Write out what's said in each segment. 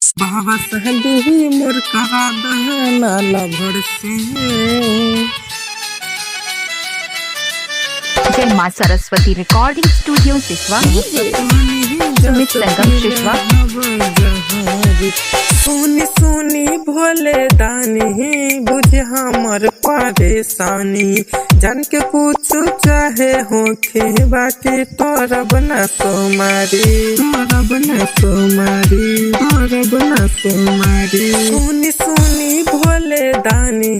बाबा सहदी मोर करा दहना लभर से। जय माँ सरस्वती रिकॉर्डिंग स्टूडियो सिसवा। सुमित संगम शिशवा। सुनी सुनी भोले दानी, बुझ हमर परेशानी। जान के कुछ चाहे होखे, बाकी तोरब न सोमारी, तोरब न सोमारी, तोरब न सोमारी। सुनी सुनी भोले दानी,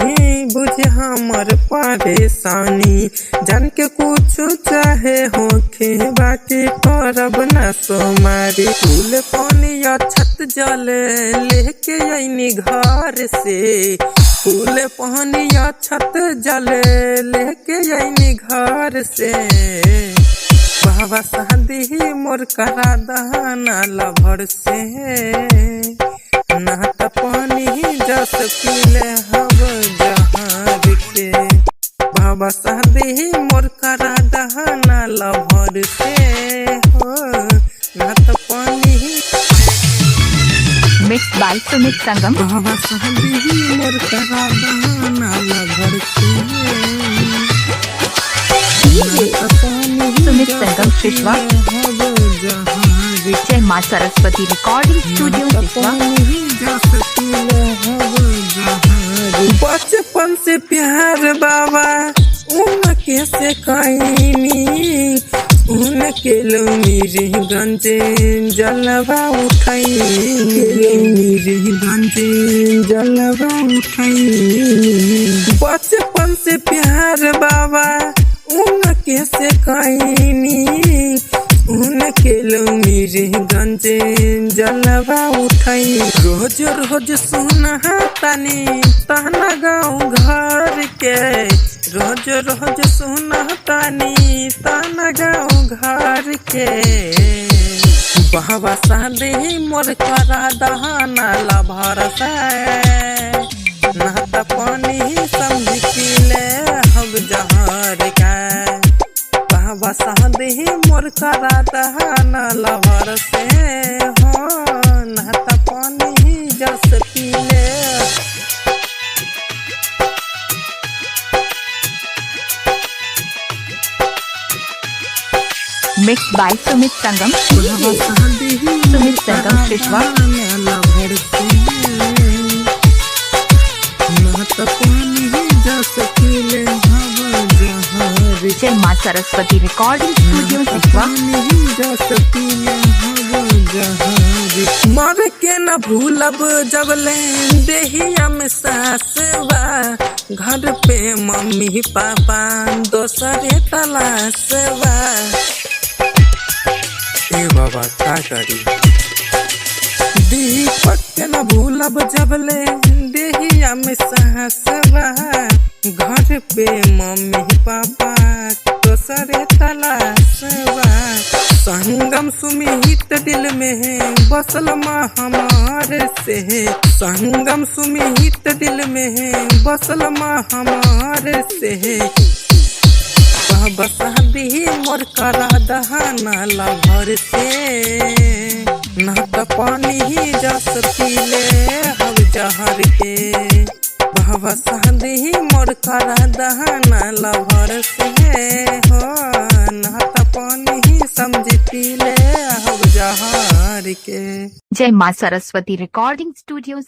बुझ हमर परेशानी। जान के कुछ चाहे होखे, बाकी तोरब न सोमारी। फूल पानी या छत जले लेके आईनी घर से, फूल पानी या छत जले लेके आईनी घर से। बाबा शादी मोर करा दहना लभर से, ना त पानी जस पीले हब जहार के। बाबा शादी मोर करा दहना लभर से हो, ना त पानी। मिक्स बाय सुमित संगम। बाबा शादी मोर करा दहना लभर से, ना त पानी सुमित जस संगम शिशवा। पीले हब जहार। जय माँ सरस्वती रिकॉर्डिंग स्टूडियो सिसवा। बचपन से प्यार बाबा उनके से कहीं, उनके मेरे गंजे जलवा उठाई, मेरे गंजे जलवा उठाई। बचपन से प्यार बाबा उनके से कहीं, उनके मेरे गंजे जलवा उठाई। रोज रोज सुना तनी तहना गाँव घर के, रोज रोज सुना तनी तहना गाँव घर के। बाबा शादी मोर करा दहना लभर से, ना त पानी समझ पीले हम जहर के। बाबा शादी मोर करा दहना लभर से हो, ना त पानी जस पीले। मिक्स बाय सुमित संगम। बाबा शादी सुमित संगम शिशवा। लभर से, ना त पानी जस पीले हम जहर। जय माँ सरस्वती रिकॉर्डिंग स्टूडियो सिसवा। मर के न भूलब जब ले देहिया में सासवा, घर पे मम्मी पापा दोसरे तलाशवा। ए बाबा का करी, दीपक के न भूलब जब ले देहिया में सासवा, घर पे मम्मी पापा दोसरे तलाशवा। संगम सुमित दिल में है बसल माँ हमारे से, संगम सुमित दिल में है बसल माँ हमारे से। बाबा शादी मोर करा दहना लभर से, ना त पानी जस पीले हम जहर के। बाबा शादी मोर करा दहना लभर से हो, ना त पानी समझ पीले हम जहर के। जय माँ सरस्वती रिकॉर्डिंग स्टूडियो।